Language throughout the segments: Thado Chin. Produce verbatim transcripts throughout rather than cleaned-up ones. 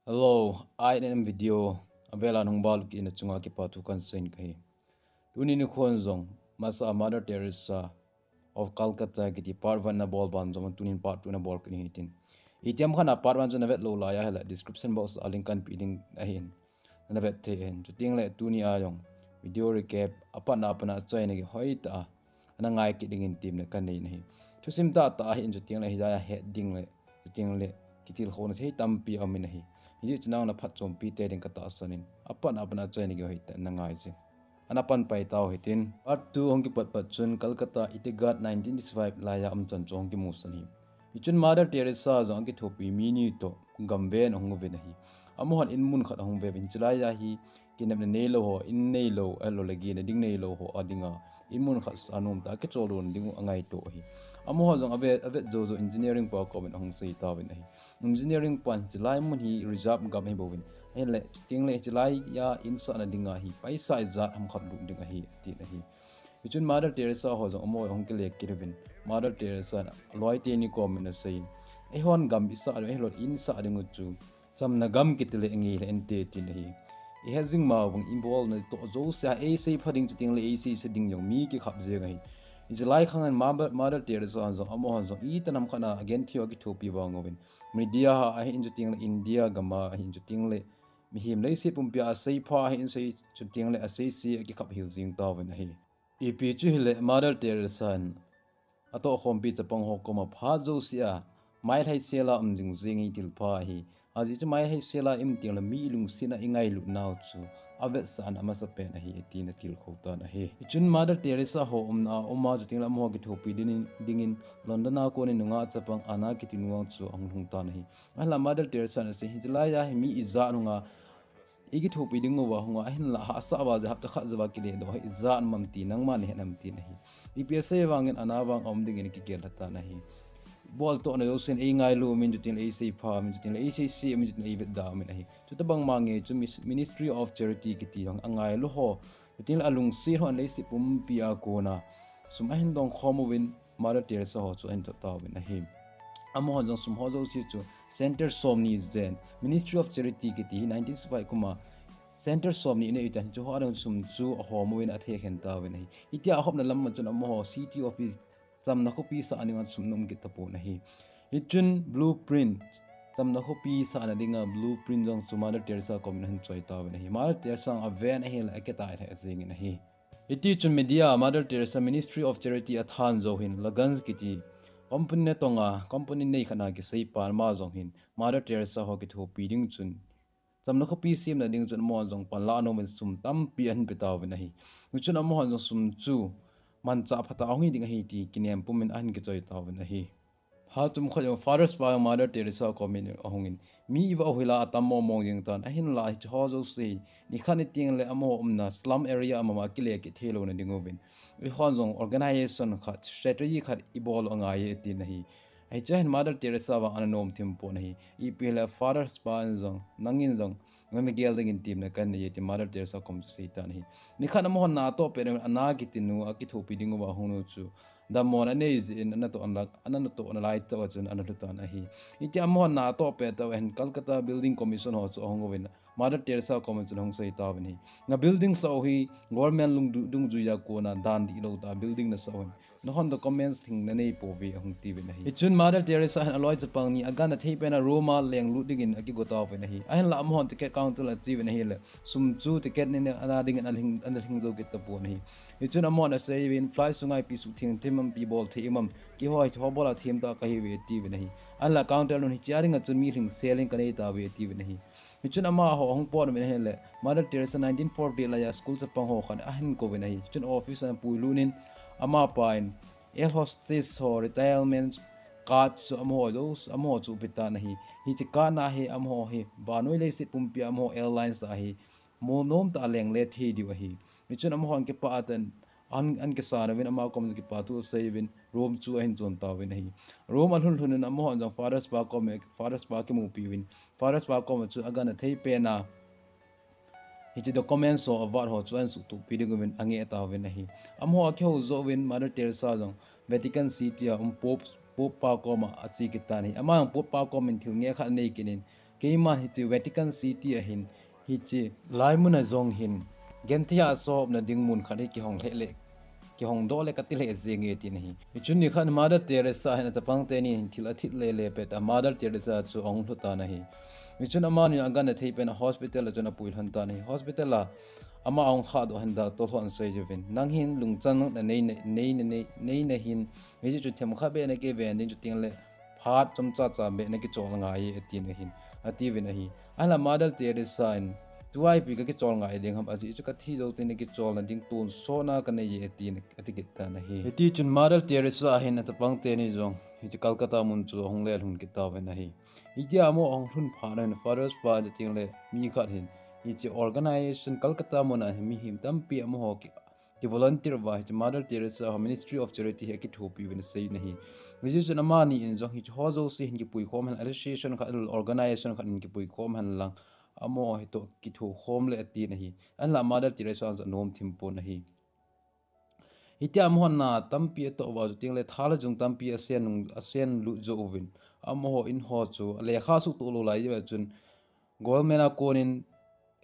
Hello, I N M video avela nahung bal kit na chunga kipa thu kahin seiyin kahi. Tuni nikho jong masa Mother Teresa of Calcutta kiti part one nabol ban jong tunin part two nabol kit nahi tin. Itiham khat a part one chu navet lou lai ahile description box a link kahin pe ding ahin. Navet thei ahin. Chuteng le tuni a jong video recap apatna apatna achaina gei hoitah a ana ngai kit dingin temna kanei nahi. Thusim tahtah ahin chuteng le hijeh a het ding le chuteng le kitilkhouna thei tampi aum in ahi. Hijeh chun nangho na phatchompi tei ding katahsan in apatna apatna achaina gei hoitah in nangai jing. Ana pan pai tau hitin. Part two hung kipat pat chun Calcutta Ittihat nineteen sixty-five laiya umchan chu hung kimusah in ahi. Hichun Mother Teresa jong akithopi mi ni toh gamven ahung uvin ahi. Amahon in mun khat ahung ve uvin, chulaiya hi kinepna neilou ho, in neilou, ahilou le gena ding neilou ho adinga in mun khat sah nom tah a kichol lona ding u angaito ahi. Amaho jong ave, avet jou jou engineering pa koma ahung sei tauvin ahi. Engineering pan chulai mun hi reserve gam ahi bouvin, ahinla chuteng le chulaiya in sahna dinga hi paisa ijat ham khat lut ding ahi, atin ahi. Hichun Mother Teresa ho jong amaho ahung kile kit uvin, Mother Teresa in aloi teni koma aseiyin, eihon gam isah ding, eihon in sah ding u chu chamna gam kiti le ngei le inte, tin ahi. Ihet jing ma bang, ibolna toh jouse a eisei pha ding chuteng le eisei se ding jong mi kikhap jeng ahi. Hiche lai khang in Mother, Mother Teresa hon jong, amahon jong itiham khat a agenthei u akithopi vang uvin, media a ahin chuteng le India gam a ahin chuteng le mihem leiset pumpi a asei pha ahin sei chuteng le asei se a kikhap hel jing tauvin ahi. Ipi chu hile Mother Teresa in atohkhompi chapang ho koma phat jouse a mailhai sel a um jing jing hi thil pha ahi. Ajeh chu mailhai sel a i um teng le mi ilungset a ingailut nau chu avetsahna amasapen ahi, atin atilkhou tan ahi. Hichun Mother Teresa ho umna a um a chuteng le amaho kithopi dingin, dingin London a kon in nungah chapang Anna kiti nu vang chu ahung lhung tan ahi. Ahinla Mother Teresa in asei, hiche laiya hi mi ijat nunga ikithopi ding uva hung a, ahinla hahsa uva jeh a hapta khat jouva kile doh hi ijat um am ti nangman nahet nam, tin ahi. Ipi asei vangin Anna vang aum dingin akigel lha tan ahi. Boltohna jousen eingailu umin chuteng le eisei pha umin chuteng le eisei se umin chuteng le eivetda umin ahi. Chutobang ma ngei chu Mis-, Ministry of Charity kiti jong angailu ho chuteng le alungset ho in leiset pumpi a kona sum ahin dong khom uvin Mother Teresa ho chu ahin thot tauvin ahi. Amahon jong sum ho jouse chu cent somni jen, Ministry of Charity kiti hi nineteen sixty-five kum a cent somni anei u ahitan, hiche ho a ding sum chu ahom uvin athekhen tauvin ahi. Hitia ahopna lam a chun amaho city office chamna khopi sah ding a sum aum kit tapon ahi. Hichun blueprint, chamna khopi sahna dinga blueprint jong chu Mother Teresa koma ahin choi tauvin ahi. Mother Teresa jong aven ahile akitah lheh jengin ahi. Hiti chun media a Mother Teresa Ministry of Charity athan jou hin Lagans kiti company natong a, company nei khat a kiseipa ama jong hin Mother Teresa ho kithopi ding chun, chamna khopi semna ding chun amahon jong panla nom in sum tampi ahin pe tauvin ahi. Hichun amahon jong sum chu manchah phatah a hung hi ding ahi ti kinem pumin ahin kichoi tauvin ahi. Phat chomkhat jong Father Spa jong Mother Teresa koma ahungin, mi iva uhil a atam mong mong jeng tan, ahinla hiche ho jouse hi nikhat ni teng le amaho umna slum area a mama a kile kit thei louna ding uvin, eihon jong organization khat, strategy khat ibol u angai e, tin ahi. Hiche a hin Mother Teresa vang ana nom thim pon ahi. Ipi hile Father Spa in jong, nangin jong nana gel dingin temna kanei e, tin Mother Teresa koma chu asei tan ahi. Nikhat amahon na atoh pet Anna kiti nu, akithopi ding uva hung nu chu dammona anei jeh in ana toh ana, ana toh nalai tah a chun ana lhu tan ahi. Hitia amahon na atoh pet tah u ahin Calcutta Building Commission ho chu ahung uvin Mother Teresa koma chun ahung sei tauvin ahi. Na building sah u hi government lung du-, dungjuia kona dan dihlou tah a building nasah u ahin, nahon documents lhing nanei pouve, ahung tiuvin ahi. Hichun Mother Teresa hin aloi chapang ni agangthei pen a Rome a lenglut dingin akigo tauvin ahi. Ahinla amahon ticket counter a acheuvin ahile sum chu ticket neina dingin ana lhing, ana lhing jou kit tapon ahi. Hichun amahon asei uvin, flight sunga ipi suhtheng thei um am, ipi bol thei um am, keiho hiche ho bol a them tah kahiuve, atiuvin ahi. Ahinla counter nun, hiche a dinga chun mi lhing sel in kanei tauve, atiuvin ahi. Hichun amaho ahung pot uvin ahile Mother Teresa nineteen forty laiya school chapang ho khat ahin kouvin ahi. Hichun office a ana puilut in amapa in air hostess ho retirement card chu amaho jou, amaho chu ape tan ahi. Hiche card na hi amaho hi vannoi leiset pumpi a amaho airlines a hi molnom tah a lengle thei diu ahi. Hichun amahon kipah tah in an, an kisan uvin, ama koma kipa thu asei uvin, Rome chu ahin chon tauvin ahi. Rome alhun lhun in amahon jong Father Spa koma, Father Spa kimupi uvin, Father Spa koma chu agangthei pen a hiche documents ho avat ho chu ahin suhtohpi ding uvin angeh tauvin ahi. Amaho akihou joh uvin Mother Teresa jong Vatican City a um Pope, Pope pa koma ache kit tan ahi. Ama jong Pope pa komin thil ngeh khat anei kit in, Keiman hiche Vatican City a hin, hiche laimun a jong hin, genthei a sopna ding mun khat hi kihong lheh le, kihong doh le kati lheh jenge ati ahi. Hichun nikhat Mother Teresa hin achapang teni hin thil athit lele pet a Mother Teresa chu ahung lhu tan ahi. Hichun amani agan athei pen a hospital a chun apui lhon tan ahi. Hospital a ama ahung khah doh hin doctor hon asei uvin, nang hin lungchang na nei na, nei na, nei, nei na hin, hichu themkhat beh na kiven ding, chuteng le phat chomcha cha beh na kichol ngai e, ati ahin, ati uvin ahi. Ahinla Mother Teresa in, tua ipi ka kichol ngai ding ham, ajeh chu ka thi jou teng le kicholna ding tonsot na ka nei e, ati, ati kit tan ahi. Hiti chun Mother Teresa hin achapang teni jong hiche Calcutta mun chu ahung le lhun kit tauvin ahi. Hitia amaho ahung lhun phat in Father Pa chuteng le mi khat hin, hiche organization Calcutta mun a hin mihem tampi amaho ki, ki volunteer uva hiche Mother Teresa ho Ministry of Charity hi akithopi uvin asei ahi. Hijeh chun amani in jong hiche ho jouse hin kipui khom hen, association khat, organization khat in kipui khom hen lang, amaho hitoh kitho khom le ati ahi. Ahinla Mother Teresa jong anom thim pon ahi. Hitia amahon na tampi atoh uva chuteng le thal jong tampi asen, asen lut jou uvin, amaho in ho chu lekha suhtoh lou lai jeh chun government a konin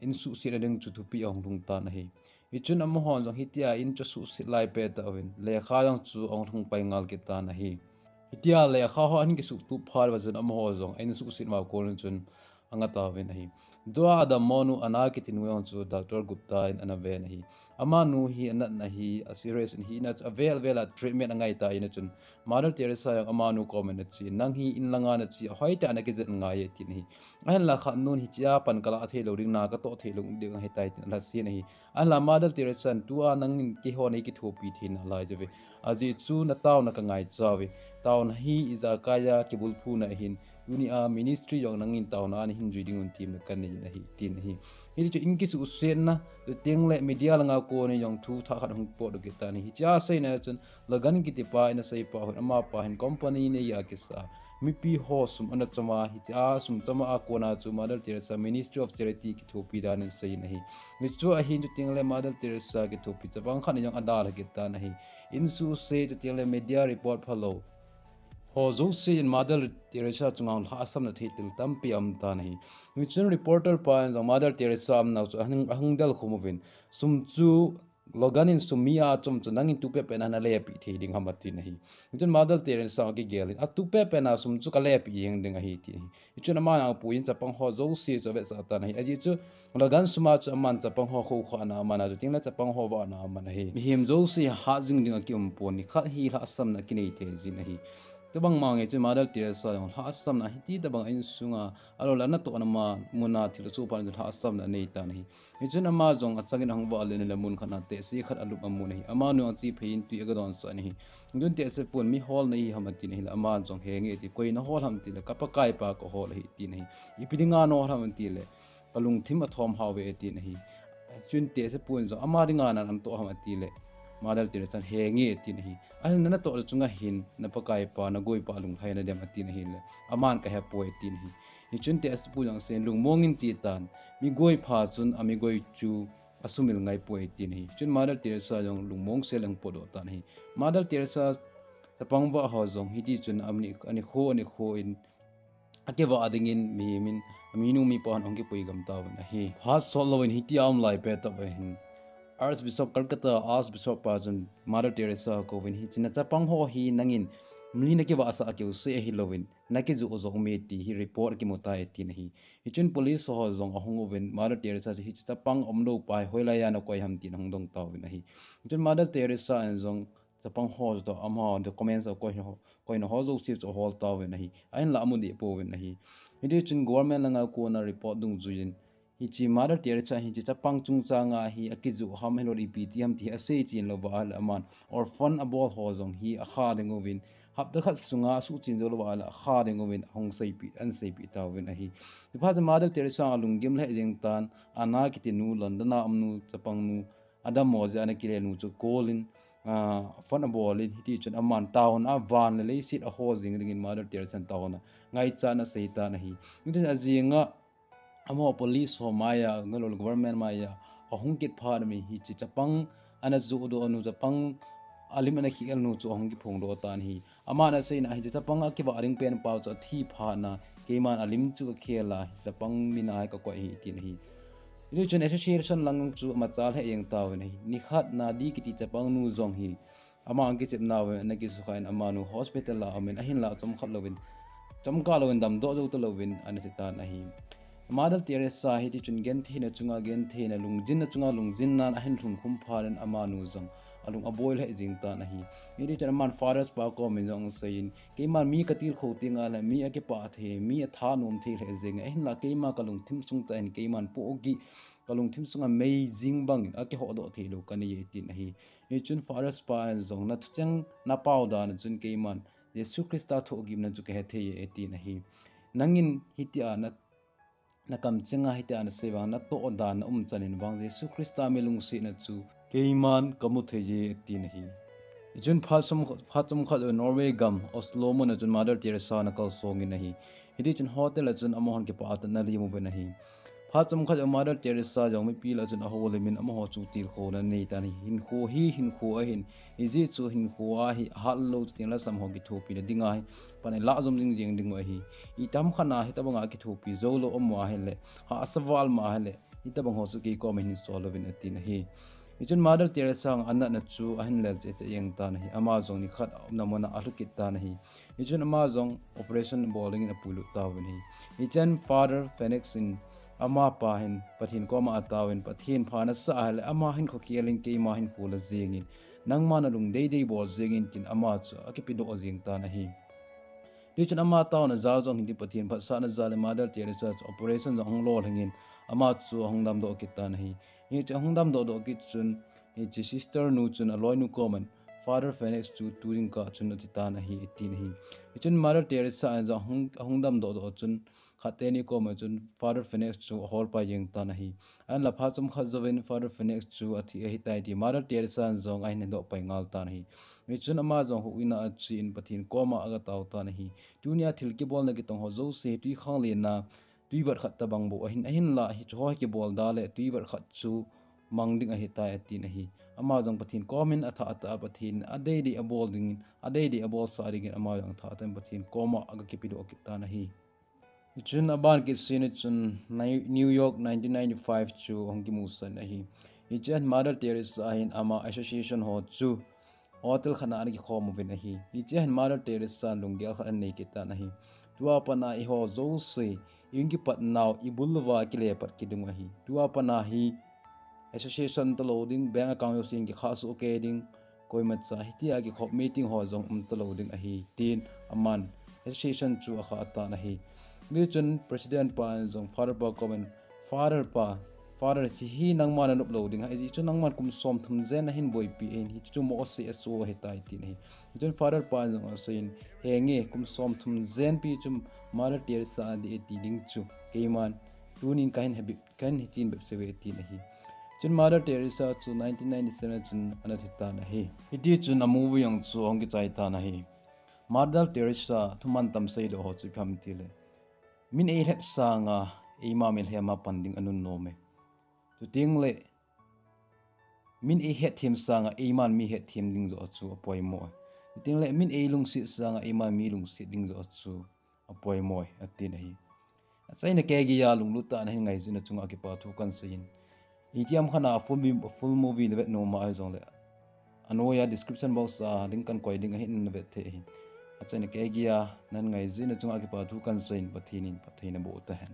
in suhset na ding chu thupi ahung lhung tan ahi. Hichun amahon jong hitia in chu asuhset lai pet tauvin, lekha jong chu ahung lhung pai ngal kit tan ahi. Hitia lekha ho ahin kisuhtup phat uva chun amaho jong in suhset uva konin chun anga tauvin ahi. Tua adammo nu Anna kiti nu jong chu Doctor Gupta in ana ven ahi. Amanu hi anatna hi a serious in ahina chu avel vel a treatment angai tan achun Mother Teresa jong amanu komin achen, nang hi in langa nache a hoitah a na kijat ngai e, ati ahi. Ahinla khat nun hichea pan kalah thei lou ding, na katoh thei lou ding ahitai, tin alhasen ahi. Ahinla Mother Teresa in tua nangin keiho nei kithopi thei nalai jeh uve. Ajeh chu na taona ka ngaicha uve. Taona hi ijakai a kibulphuna ahin, tunia ministry jong nangin taona a nahin jui ding un temna kanei ahi, tin ahi. Hiti chun in kisuhsetna, chuteng le media langa konin jong thu thah khat ahung potdoh kit tan ahi. Hichea aseina chun Logan kiti pa in aseipa hin, amapa hin company neiya kisa mipi ho sum ana chom a, hitia sum chom a kona chu Mother Teresa Ministry of Charity kithopi dan in asei ahi. Hichu ahin chuteng le Mother Teresa kithopi chapang khat in jong adalha kit tan ahi. In suhset chuteng le media report phalou ho jouse in Mother Teresa chunga lhahsamna thei thil tampi aum tan ahi. Hichun reporter pa in jong Mother Teresa umnau chu ahung, ahung del khum uvin, sum chu Logan in sum mi achom chu nangin tupet pet na nalepeh thei ding ham, ati ahi. Hichun Mother Teresa akigel in, atupet pet na sum chu kalepeh jeng ding ahi, ati ahi. Hichun aman apuiyin chapang ho jouse chu avetsah tan ahi. Ajeh chu Logan sum a chu aman chapang ho khoukhah na aman a, chuteng le chapang ho vahna aman ahi. Mihem jouse hat jing ding akium pon, nikhat hi lhahsamna kinei thei jin ahi. Tobang mange chu Mother Teresa jong lhahsamna hiti tobang a insunga, alou le anatohna ma muna thil asoh phat in lhahsamna anei tan ahi. Hichun ama jong achangin ahung vah le, le mun khat na tehse khat alup amun ahi. Amanu ache phei in tui aga donsah in ahi. Hichun tehse pun mi hol nahi ham atin ahile, ama jong henge ati, koi nahol ham atile, ka Pakai pa kahol ahi atin ahi. Ipi dinga nahol ham atile, ka lungthim athom hauve atin ahi. Chun tehse pun jong ama dinga na natoh ham atile, Mother Teresa in henge atin ahi. Ahile natoh le chunga hin na Pakai pa, na goi pa lunglhai nadem atin ahile, aman kahepoi atin ahi. Hichun tehse pu jong aseiyin, lungmong in che tan, mi goi pha chun a mi goi chu asumil ngai poi atin ahi. Chun Mother Teresa jong lungmong sel in ahung potdoh tan ahi. Mother Teresa chapang vah ho jong hiti chun ani, ani kho, ani kho in akivah dingin mihem in, aminu mipa hon ahung kipui gam tauvin ahi. Phat sot louvin hitia aum lai pet tah uva hin Archbishop Calcutta, Archbishop pa chun Mother Teresa kouvin, hiche na chapang ho hi nangin mi nakivahsah keu seh ahilouvin, nakijoh joh ume ti hi report akimu tai atin ahi. Hichun police ho jong ahung uvin, Mother Teresa chu hiche chapang umlou pa hi hoilaiya nakoi ham tin ahung dong tauvin ahi. Hichun Mother Teresa in jong chapang ho toh ama documents akoina ho, koina ho jouse chu ahol tauvin ahi. Ahinla amu deh pouvin ahi. Hiti chun government langa kona report dungjuiyin, hiche Mother Teresa hiche chapang chungchanga hi akijoh ham, ahilou le ipi ti ham ti hi asei chen louva ahile, aman orphan abol ho jong hi akha ding uvin, hapta khat sunga asuhchen jou louva ahile akha ding uvin ahung seipeh, ahin seipeh tauvin ahi. Chuphat chun Mother Teresa alunggim lheh jeng tan, Anna kiti nu, London a um nu, chapang nu, adammo jeh a ana kile nu chu kolin, ah, phone abolin, hiti chun aman taona a van le leiset ahol jing dingin Mother Teresa in taona ngaichat in asei tan ahi. Hichun ajinga amaho police ho maiya, ahilou le government maiya ahung kit phat in hiche chapang ana johdoh nu, chapang alim ana khel nu chu ahung kiphongdoh tan ahi. Aman aseina hiche chapang akivah ding pen pa chu athi phat in keiman alim chu kakhel a, chapang min a kakoi ahi, tin ahi. Hiti chun association lang chu amachal he jeng tauvin ahi. Nikhat Nadi kiti chapang nu jong hi ama ang kichep nauvin ana kisukha in amanu hospital a aumin ahinla chomkhat louvin, chomkhat louvin damdoh jou talouvin ana thi tan ahi. Mother Teresa hiti chun gentheina chunga gentheina, lungjinna chunga lungjinna ahin lhun khum phat in amanu jong alung aboi lheh jeng tan ahi. Hiti chun aman Father's pa komin jong aseiyin, keiman mi katilkhou tengle mi akipah thei, mi athanom thei lheh jenge, ahinla keima kalungthim sung tah in keiman pohgih, kalungthim sunga mei jing bangin akihodoh theilou kanei e, tin ahi. Hichun Father's pa in jong nathucheng napao dan chun keiman Jesu Christa thohgimna chu kahe thei e, tin ahi. Nangin hitia na, nakamchenga hitia nasei vang, natoh dan na um chan in vang Jesu Christa mi lungsetna chu keiman kamu thei e, tin ahi. Hichun phat chom, phat chomkhat Norway gam Oslo mun a chun Mother Teresa ana kalsongin ahi. Hiti chun hotel a chun amahon kipah tah in ana lemuvin ahi. Phat chomkhat Mother Teresa jong mipi lah a chun ahoulimin amaho chu tilkhouna anei tan ahi. Hinkho hi hinkho ahin, hijeh chun hinkho a hi ahatlou chutengle asam ho kithopina dinga hi pan ilah jom jing jeng dingu ahi. Itiham khat a hitobanga kithopi joulou um ahile, hahsa val ma ahile, hitobang ho chu kei koma hin sol louvin, atin ahi. Hichun Mother Teresa jong anatna chu ahin lel cheh cheh jeng tan ahi. Ama jong nikhat aumna muna alhukit tan ahi. Hichun ama jong operation bol dingin apuilut tauvin ahi. Hichun Father Phoenix in amapa hin Pathen koma ataovin, Pathen pha nasah ahile ama hinkho khel in keima hinkho la jengin, nangma nalung deidei bol jengin, tin ama chu akipedoh jeng tan ahi. Tichun ama taona jal jong hiti, Pathen phatsahna jal in Mother Teresa chu operation jong ahung lolhingin ama chu ahung damdoh kit tan ahi. Hichu ahung damdoh doh kit chun, hiche sister nu chun aloinu koman Father Phoenix chu tu jingkah chun ati tan ahi, atin ahi. Hichun Mother Teresa in jong ahung, ahung damdoh doh chun khat teni koma chun Father Phoenix chu ahol pai jeng tan ahi. Ahinla phat chomkhat jouvin Father Phoenix chu athi ahitai ti Mother Teresa in jong ahin hedoh pai ngal tan ahi. Hichun ama jong huhhingna achen Pathen koma agatao tan ahi. Tunia thil kibolna kitong ho jouse hi twikhanglen a twivat khat tobang bou ahin, ahinla hicheho hi kibol da le twivat khat chu mang ding ahitai, atin ahi. Ama jong Pathen komin athah tah a Pathen in adeidei abol dingin, adeidei abolsah dingin ama jong athah tah in Pathen koma agakipedoh kit tan ahi. Hichun aban kisei ni chun Ni-, New York nineteen ninety-five chu ahung kimusah in ahi. Hichun Mother Teresa hin ama association ho chu hotel khat a ana kikhom uvin ahi. Hichun Mother Teresa in lunggel khat anei kit tan ahi. Tua pat a eiho jouse, i-um kipat nau, ibul uva kile pat kit ding u ahi. Tua pat a hi association talou ding, bank account jouse in kikhah soh kei ding, koimacha hitia kikhop meeting ho jong um talou ding ahi, tin aman association chu akhah tan ahi. Tichun president pa in jong Father pa komin, Father pa, Father, hiche hi nangma nanop lou ding ahi, ajeh chu nangman kum somthum jen nahin boipi ahin, hichu mohseh aso ahitai, tin ahi. Tichun Father pa in jong aseiyin, henge, kum somthum jen pi chu Mother Teresa adih e ti ding chu keiman tunin kahin hebep, kahin hethem behseh uve, tin ahi. Chun Mother Teresa chu nineteen ninety-seven chun ana thi tan ahi. Hiti chun a movie jong chu ahung kichai tan ahi. Mother Teresa thuman tam seidoh ho chu ipi ham itile, min eilhep sanga eima mitlhem a pan ding anunnom e. Chuteng le min eihetthem sanga eiman mi hetthem ding joh chu apoimo e. Chuteng le min eilungset sanga eiman mi lungset ding joh chu apoimo e, atin ahi. Achaina kei geiya lunglut tah a nahin ngaijin na chunga kipa thu kahin seiyin. Itiham khat a full mi-, full movie navet nom ahi jongle, anoiya description box a link kahin koi ding ahin, navet thei ahi. Achaina kei geiya nahin ngaijin na chunga kipa thu kahin seiyin, Pathen in phatthei naboh tahen.